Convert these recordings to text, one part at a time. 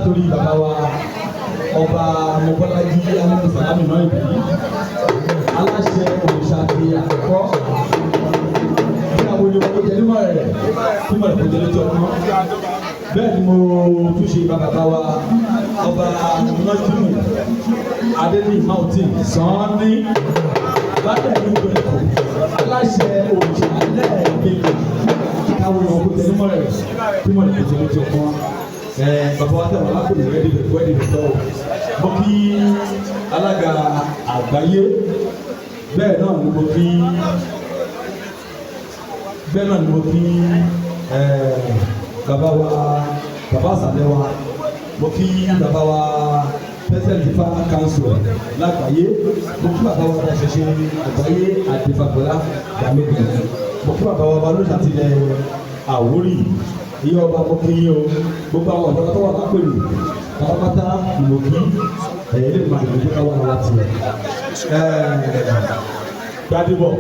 Látòrí bàbá wa, Ọba Mọ́bọ́lájí Alẹ́ Sàlámì náà, ìbí aláṣẹ òrìṣà ti àkọ́kọ́, kí àwọn olè wọn jẹ nímọ̀ rẹ̀, kí mọ̀ rẹ̀ kó jẹ létí ọdún. Bẹ́ẹ̀ ni mo tún ṣe bàbá wa, Ọba Nọ́júmù Adéní Mountain Sanni bàtà ìlú Gbẹ̀kọ̀, aláṣẹ òrìṣà lẹ́ẹ̀kejì, káwọn èèyàn kó jẹ nímọ̀ rẹ̀, kí mọ̀ rẹ̀ kó jẹ létí ọdún. Bàbá wa tẹ̀wọ̀n lápò rẹ̀ dìbò ẹ̀kọ́ ẹ̀dìbò tọ́ o. Mo kí alága àgbáyé, bẹ́ẹ̀ náà ni mo kí bàbá wa, bàbá àsàlẹ̀ wa. Mo kí bàbá wa, president Ifá Council lágbàáyé. Mo kí bàbá wa ṣẹṣẹ àgbáyé Àdìfàgbọ́lá Balógun. Mo kí bàbá wa Balógun àtìlẹ̀ Àwórì, iye ọba. Mo kí yín o. Gbogbo àwọn ọ̀dọ́ tó wà lápẹ̀lú pátápátá ni mo kí. Ẹ̀yẹ́ lè máa lè ká wà láti ẹ̀ Gbadébọ̀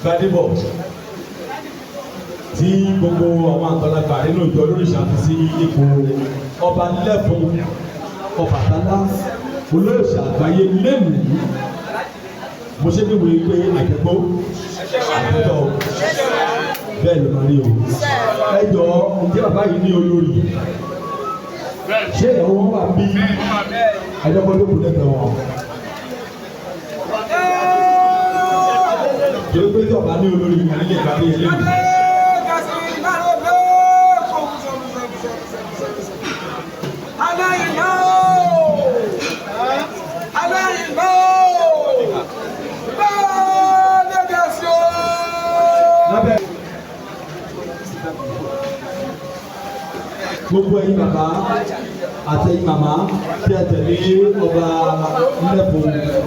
Gbadébọ̀ tí gbogbo àwọn àgbàlagbà nínú ìjọ olóríṣà fi sí ipò ọba lẹ́fun Ọbàtálá olóòṣà àgbáyé lẹ́nìí. Mo ṣe bí mo yí pé àjẹgbó àjẹtọ̀, bẹ́ẹ̀ ló máa rí o. Ẹ jọ, ǹjẹ́ bàbá yìí ní olórí? Ṣé ìyàwó wọn wà bí? Ẹjọ́ kọ́ ló kù lẹ́gbẹ̀ẹ́ wọn. Torí pé tí ọba ní olórí wọn nílé ìgbàdé yẹn lẹ́nu. Lábẹ́ gbogbo ẹ̀yin bàbá àti ẹ̀yin màmá tí ẹ tẹ̀lé ọba ńlẹ̀fọ̀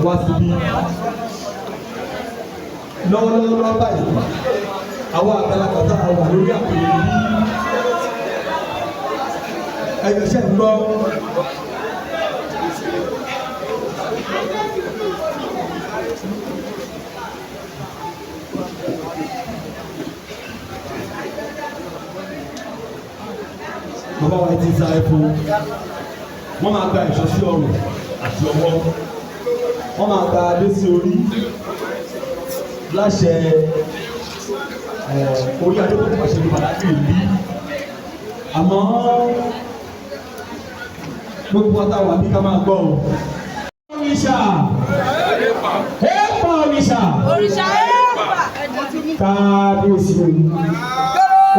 wá síbí lọ́wọ́lọ́wọ́ báyìí, àwọn àgbàlagbà tá a wà lórí àpèrè yìí, ẹ̀yọ̀ ṣẹ̀ ń gbọ́. Bàbá wa ti sa ẹfun, wọ́n máa gba ẹ̀ṣọ́ sí ọrùn àti ọwọ́, wọ́n máa gba adé sí orí láṣẹ orí adé tó pàṣẹ ní pàdánù ìlú. Àmọ́ gbogbo wa táwa bí ká máa gbọ́ o. Òrìṣà èèpà, òrìṣà. Òrìṣà èèpà. Kábíyèsí o,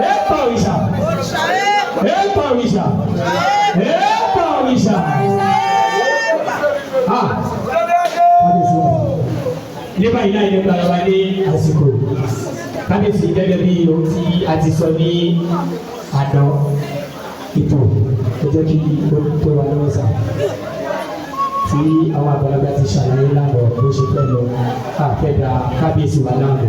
èèpà òrìṣà. Òrìṣà èèpà. Èèpà òrìṣà, èèpà òrìṣà. Èèpà. Ah, kábíyèsí o. Ní báyìí láì nípa ara wa ní àsìkò, kábíyèsí, gẹ́gẹ́ bí ohun tí a ti sọ ní àná, ètò ẹ jẹ́ kí ó tó wa lọ́wọ́ sà, tí àwọn àgbàlagbà ti ṣàlàyé lánàá bó ṣe fẹ́ lọ, àfẹ́dà kábíyèsí wa lánàá.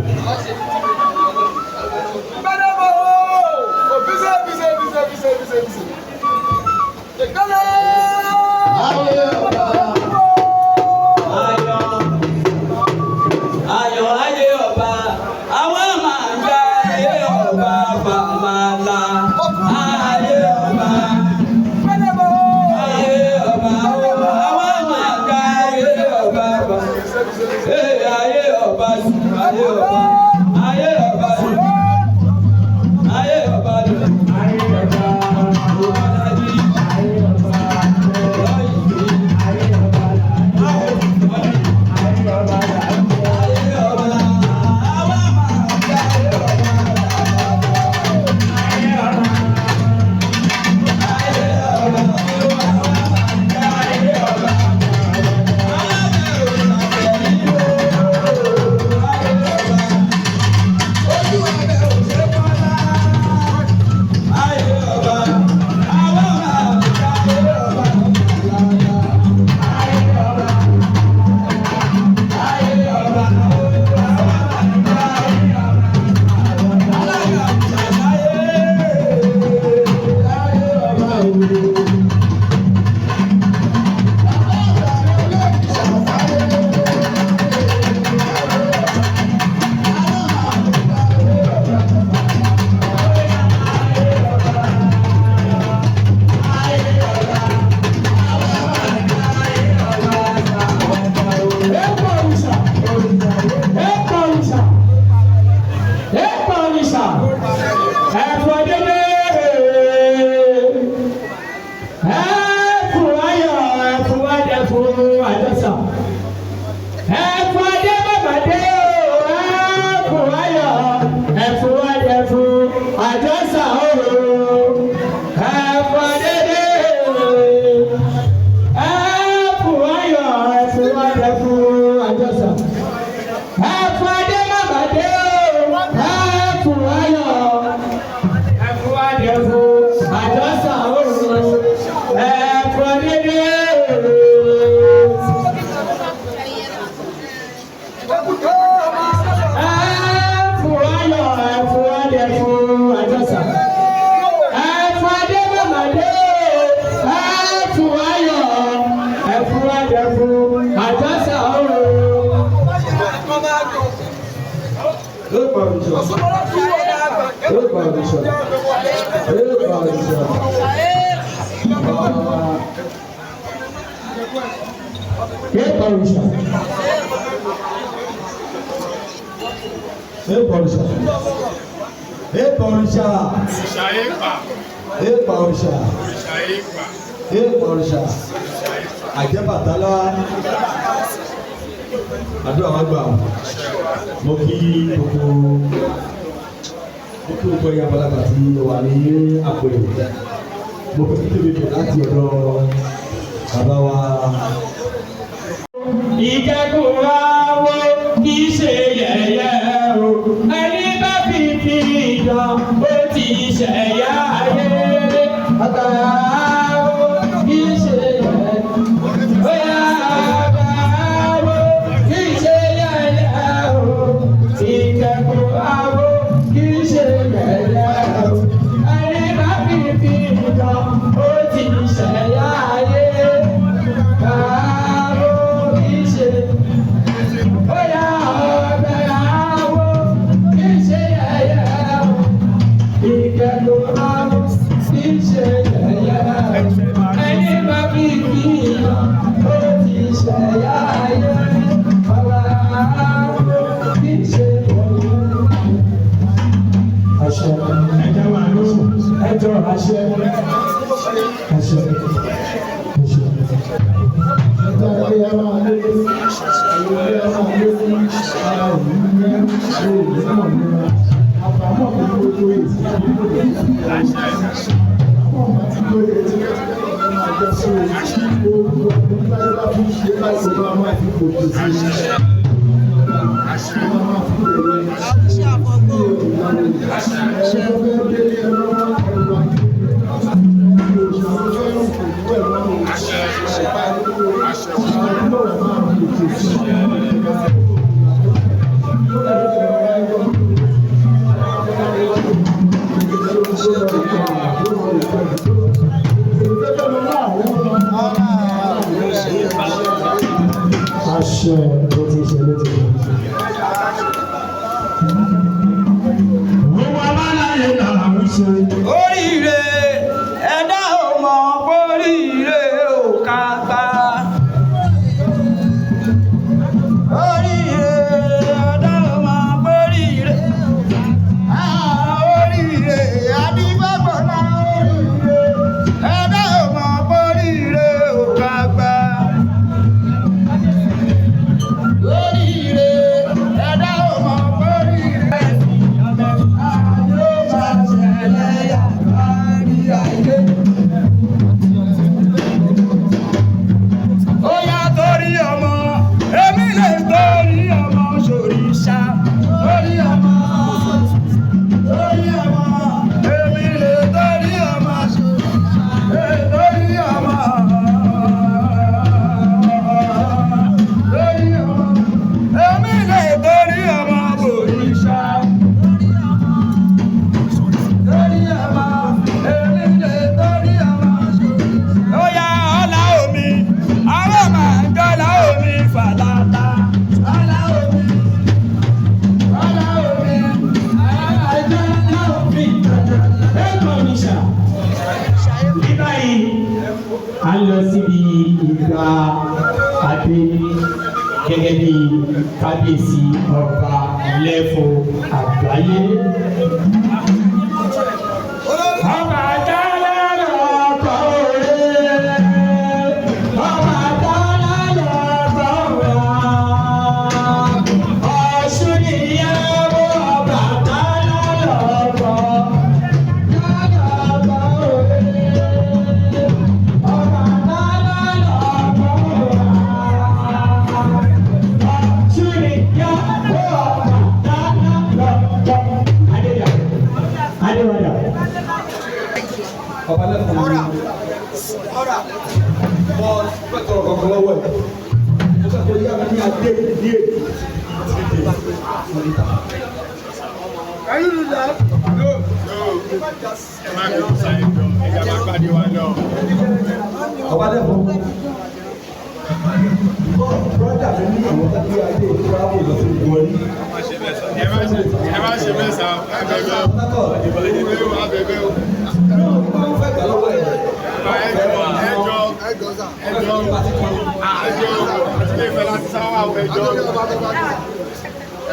Ayọ̀ ayọ̀ ayé ọba, àwa máa ń gba ayé ọba fàmàlà ayé ọba. Ayé ọba, àwa máa ń gba ayé ọba, ayé ọba, ayé ọba. dé. Ẹ̀fún ayọ̀, ẹ̀fún adé fún àjọsà. Ẹ̀fún adé màmá dé. Ẹ̀fún ayọ̀, ẹ̀fún adé fún àjọsà ooo. Epa òrìṣà. Epa òrìṣà. Epa òrìṣà. Bàbá wa. Epa òrìṣà. Epa òrìṣà. Epa òrìṣà. Epa òrìṣà. Epa òrìṣà. Àjẹbàtálá. Àdúrà wa gbà. Mo kí gbogbo mo kí gbogbo ẹ̀yà àgbàlagbà tí wà ní àpèrè. Mo fẹ́ kí tèmi bẹ̀ láti ọ̀dọ̀ bàbá wa. Ìkẹ́kùn àwọ̀ kì í ṣe yẹ̀yẹ́ o. Ẹni bá fi fi ìdán ó ti ṣẹ̀yà ayé. Àgbà àwọ̀ kì í ṣe yẹ̀yẹ́. Bóyá àgbà àwọ̀ kì í ṣe yẹ̀yẹ́ o. Ìkẹ́kùn àwọ̀ kì í ṣe yẹ̀yẹ́ o. Ẹni bá fi fi ìdán ó ti ṣẹ̀yà ayé. Àgbà àwọ̀ kì í ṣe. Bóyá ọ̀gbẹ́ àwọ̀ kì í ṣe yẹ̀yẹ́ o. Ìkẹ́kọ̀ọ́ àwọ̀ kì í ṣe yẹ̀yẹ́ o. Ẹni bá fi fi hàn ó ti ṣẹ̀yà ayé. Ọ̀gbẹ́ àwọ̀ kì í ṣe yẹ̀yẹ́ o. Àṣẹ ẹjọ́ máa ló ẹjọ́ àṣẹ àṣẹ àṣẹ. Àṣẹ ló ti ṣe ló ti ṣe. Gbogbo abáláyé là ń ṣe. Oríire ẹ̀dá ò mọ̀ oríire ò ká gbá. Oríire ẹ̀dá ò mọ̀ oríire. Ah, oríire adígbàgbọ́lá oríire ẹ̀dá ò mọ̀ oríire ò ká gbá. Oríire ẹ̀dá ò mọ̀ oríire. Yóò máa ṣẹlẹ̀ yàrá rí ayé. Ó yá torí ọmọ, èmi lè torí ọmọ ṣòrìṣà. Torí ọmọ, torí ọmọ, èmi lè torí ọmọ ṣòrìṣà. Torí ọmọ, torí ọmọ, èmi lè torí ọmọ ṣòrìṣà. Torí ọmọ, èmi lè torí ọmọ ṣòrìṣà. Ó yá ọlá omi, àwọn máa ń dọ́là omi fàlàlà. Ọlá omi, ọlá omi, Àjọ náà fi ẹ̀kọ́ mi ṣà. Ní báyìí, a ń lọ síbi ìgbà adé gẹ́gẹ́ bí kábíyèsí ọba lẹ́fọ̀ àgbáyé. Ọba dálá lọ́kọ̀ rẹ̀. Ọba dálá lọ́kọ̀ rẹ̀. Ọ̀ṣun níyàwó ọba dálá lọ́kọ̀. Dálá lọ́kọ̀ rẹ̀. Ọba dálá lọ́kọ̀ rẹ̀. Ọ̀ṣun níyàwó ọba dálá lọ́kọ̀. Adéyà. Adéwàdà. Ọba lẹ́kọ̀ọ́ ní kankan lọ́wọ́ ẹ̀. Mo fẹ́ kó yá mi ní adé ní èdè 3 days later. Can you do that? No. Ẹ má bí sáyé jọ, ẹ̀yà má pàdé wa lọ. Ọba dẹ́kun. Brother mi ní àwọn tó gbé adé travel lọ sí Buhari. Ẹ má ṣe bẹ́ẹ̀ sá, abẹ́bẹ́ o. Abẹ́bẹ́ o, abẹ́bẹ́ o. Wọ́n fẹ́ gbà lọ́wọ́ ẹ̀. Ẹjọ́, ẹjọ́, ẹjọ́, ẹjọ́, àti ilé ìfẹ́ láti sáwà o, ẹjọ́.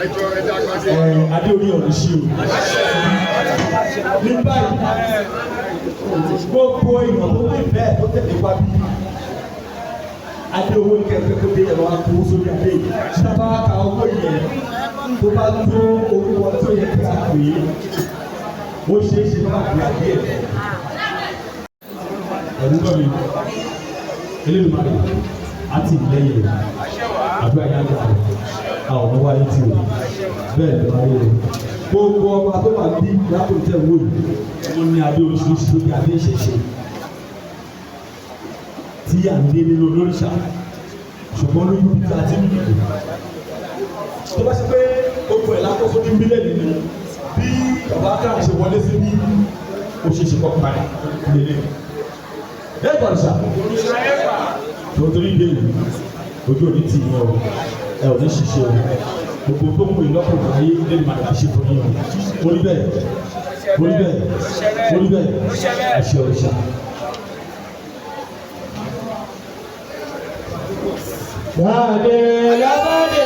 Ẹjọ́, ẹjọ́ àgbàṣe. Adé orí ọ̀rọ̀ sí o. Ní báyìí, gbogbo èèyàn tó ní bẹ́ẹ̀ tó tẹ̀lé wá bí. Adé owó ní kẹ̀kẹ́ kó dé ẹ̀rọ akówó sórí adé yìí. Sábà ka owó yẹn tó bá tó orúkọ tó yẹ kí a pè é. Ó ṣeé ṣe má pè adé ẹ̀. Ẹ̀rú bọ̀ mi, Elédùmarè, á tì mí lẹ́yìn rẹ̀, àdúrà yá gbà a ò ní wáyé tì o, bẹ́ẹ̀ ló wáyé o. Gbogbo ọba tó wà bí lápò tẹ̀ wò yìí, wọ́n ní adé oríṣiríṣi tó bí adé ìṣẹ̀ṣe tí à ń dé nínú olóríṣà, ṣùgbọ́n lójú bí a ti ń lò tó bá ṣe pé gbogbo ẹ̀ lákòóso ní mílíọ̀nù ni bí bàbá káà ṣe wọlé sí bí ó ṣe ṣe kọ́ parí lélẹ̀. Ẹ gbọ́dọ̀ tó torí dé yìí, ojú òní tì yín o, ẹ ò ní ṣiṣẹ́ o, gbogbo tó ń wù yín lọ́kùnrin ayé lẹ́nu màdà fi ṣe fún yín o. Orí bẹ́ẹ̀, orí bẹ́ẹ̀, orí bẹ́ẹ̀, àṣẹ òrìṣà. Láàdé lábàdé.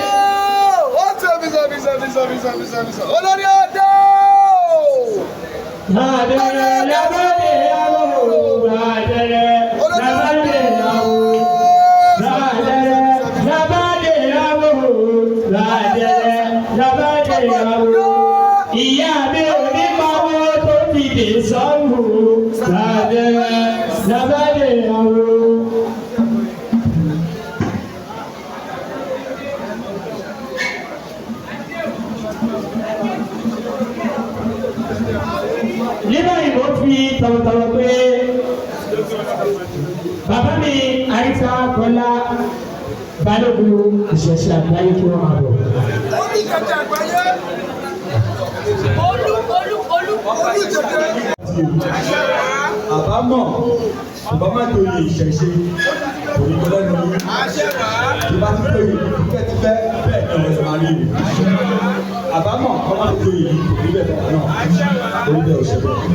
Ó ṣe bí ṣe bí ṣe bí ṣe bí ṣe bí ṣe bí ṣe. Olórí ọdẹ o. Láàdé lábàdé àwọ̀. Láàdé lábàdé àwọ̀. Láàdé lábàdé àwọ̀. Láàdé lábàdé àwọ̀. Ìyá mi ò ní pawó tó fi dè sọ́rùn. Láàdé lábàdé àwọ̀. Ní báyìí mo fi tọ̀wọ̀tọ̀wọ̀ pé bàbá mi àyíká Kọ́lá Balógun ìṣẹ̀ṣẹ̀ àgbáyé kí wọ́n máa bọ̀. Olùjẹjẹ àgbáyé. Olú olú olú. Olùjẹjẹ. Àbámọ̀ ọba má joyè ìṣẹ̀ṣe kò ní gbọ́dọ̀ nù yín. Tó bá ti joyè tipẹ́tipẹ́ bẹ́ẹ̀ ni ọ̀rẹ́ máa rí o. Àbámọ̀ ọba má joyè yìí kò ní bẹ́ẹ̀ bẹ́ẹ̀ náà. Orí bẹ́ẹ̀ ò ṣe bẹ́ẹ̀.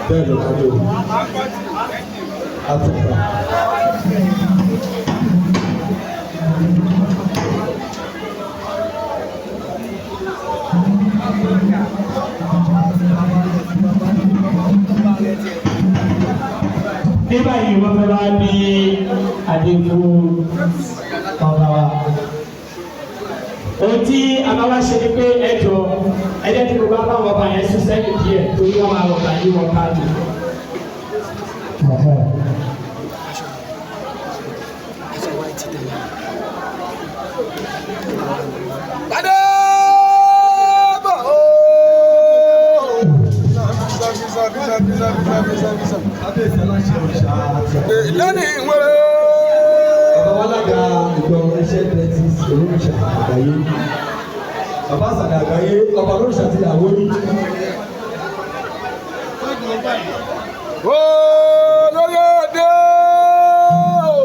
Bẹ́ẹ̀ ló máa rí o. Àtùpà. Ní báyìí wọ́n fẹ́ wá ní àdínkù ọba wa. Ohun tí a bá wá ṣe ni pé ẹ jọ ẹ jẹ́ kí gbogbo abáwọn ọba yẹn sún sẹ́yìn díẹ̀ torí wọ́n máa rọ̀gbà yí wọn káàdì. Adébọ̀ ooo. Kábíyèsí aláṣẹ òrìṣà àti àgbáyé. Lẹ́nu ìwé. Bàbá wa lága ìjọ iṣẹ́ tẹ́tí olóríṣà àgbáyé. Bàbá àsàdà àgbáyé ọba olóríṣà ti Àwórì. Olórí ọdẹ ooo.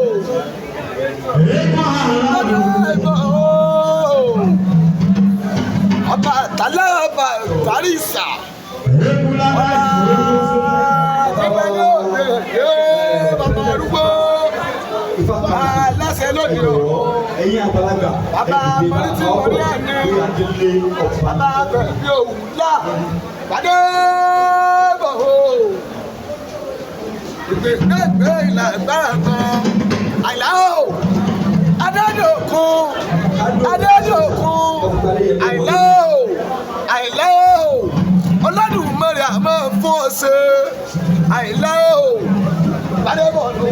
Adébọ̀ ooo. Ọba tàlẹ́ ọba Tàrísà. Ọba ìgbẹ́ yóò dé bàbá arúgbó. Aláṣẹ lónìí o. Ẹ̀yin àgbàlagbà Bàbá ẹ dìde Mọ́rítì bàbá ọkọ̀ Mọ́rí àná. lórí adélé ọ̀pá. Bàbá bẹ̀rẹ̀ òwúlà. Pàdé bọ̀ o. Ìgbésẹ̀ ìlà ìgbára kan. Àìlá o. Adádòkun. Adádòkun. Àìlá o. Àìlá o. Olódùmarè àmọ́ fún ọ ṣe. Àìlá o. Pàdé bọ̀ ló.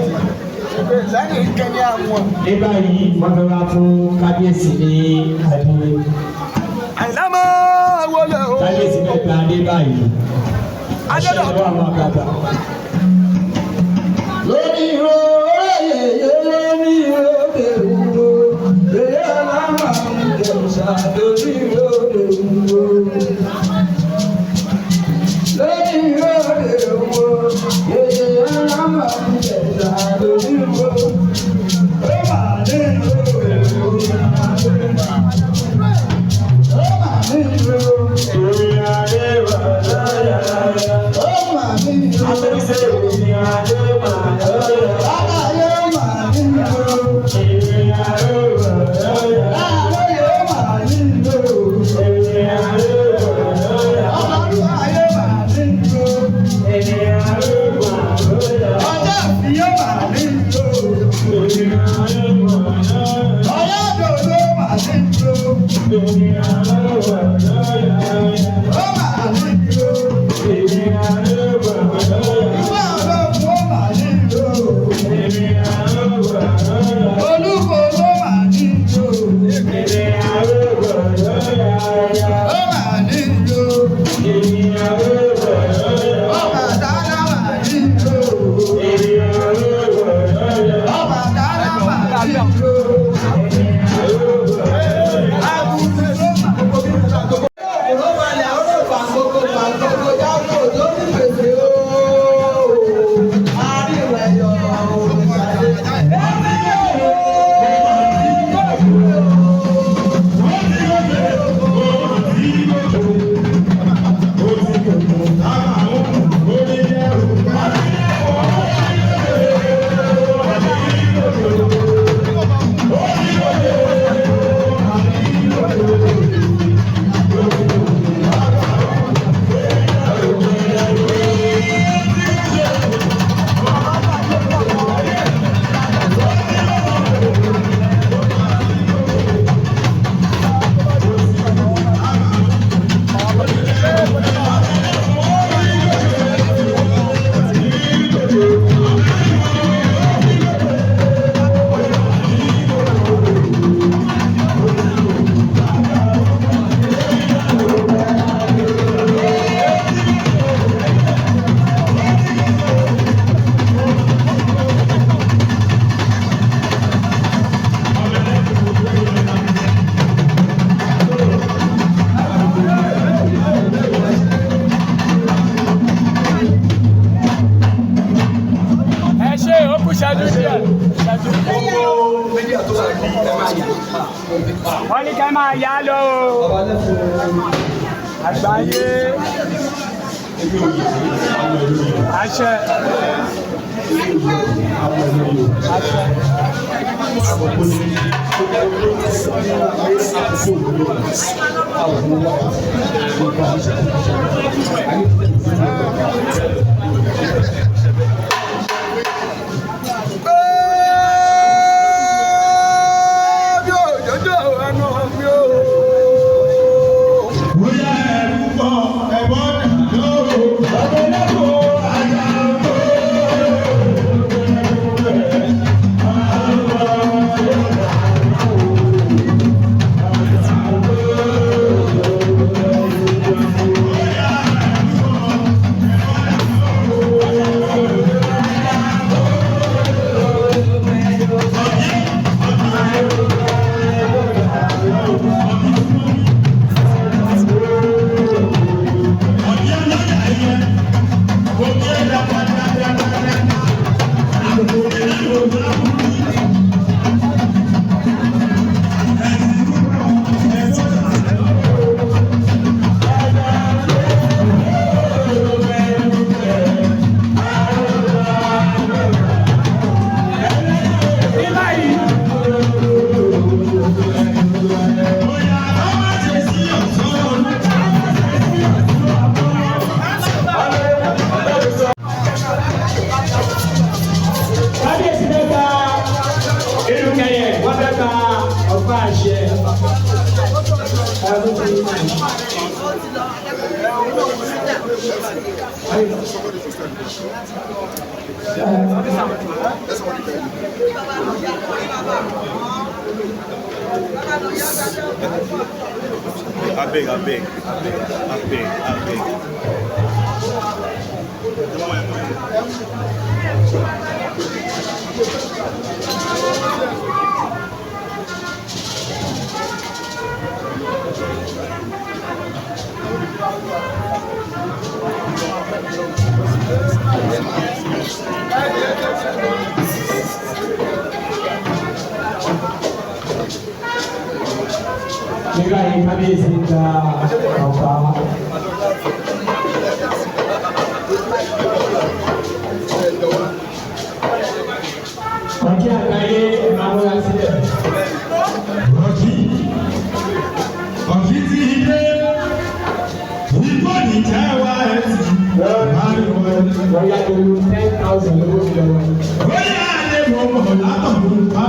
Ìgbésẹ̀ ìkẹni àwọn. Ní báyìí wọ́n fẹ́ wá fún kábíyèsí ní adé. Àìlá máa wọlé o. Kábíyèsí fẹ́ gba adé báyìí. Àṣẹ Adádòkun. lọ́wọ́ àwọn àgbààgbà. Lórí ro, lórí ro. Ọ̀yá dòdò mà ní ìlú. Ó mà ní ìlú. Ìwé ọlọ́run ó mà ní ìlú. Olúwo ló mà ní ìlú. Ó mà ní ìlú. Ọbàtálá mà ní ìlú. Ọbàtálá mà ní ìlú. Àbùkù ló mà. Ẹ ṣe ó kú ṣáájú díẹ̀ ṣáájú. Wọ́n ní ká máa yá lọ o. Àgbáyé. Àṣẹ. Àṣẹ. Bóyá ẹ̀rù bọ̀ ẹ̀bọ̀ dà lóru. Ní báyìí. Kábíyèsí fẹ́ gba Erùkẹyẹ, wọ́n fẹ́ gba ọ̀pá àṣẹ. Abeg, abeg, abeg, abeg, abeg. Nígbà yìí kábíyèsí gba ọ̀pá. Ọ̀kí àgbáyé máa múra sílẹ̀. Ọ̀kí ọ̀kí ti dé, igbó ní jẹ́ wá ẹ̀ tì. Wọ́n yá pẹ̀lú 10,000 lówó mi lọ́wọ́. Bóyá lè mọ̀ mọ̀ látọ̀dún bá.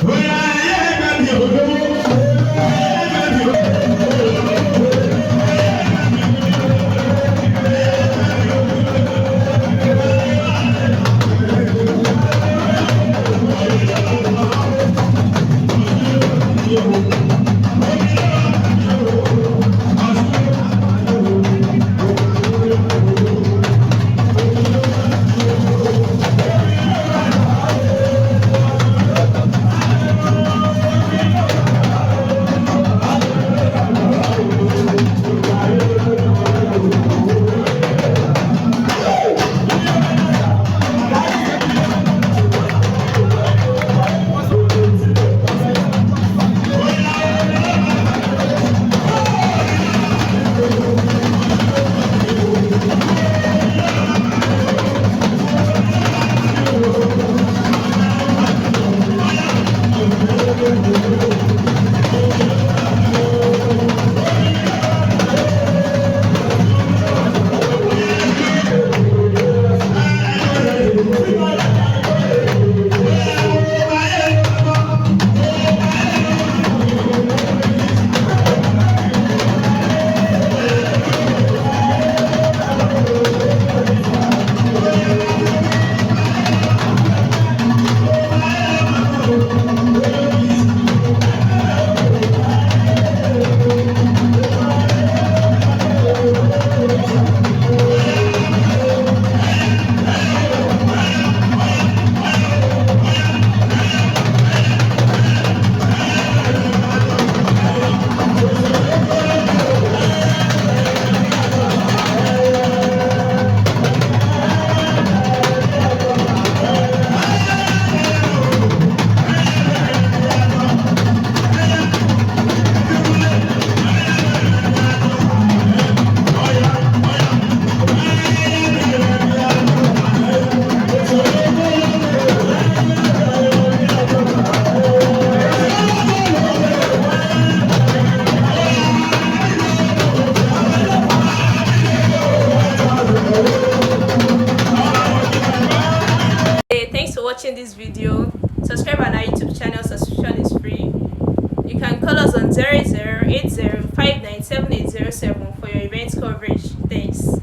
Bóyá ayé ẹgbẹ́ mi ò lówó. Ayé ẹgbẹ́ mi ò Hey, thanks for watching this video. Subscribe on our YouTube channel, subscription is free. You can call us on 0080 for your event coverage. Thanks.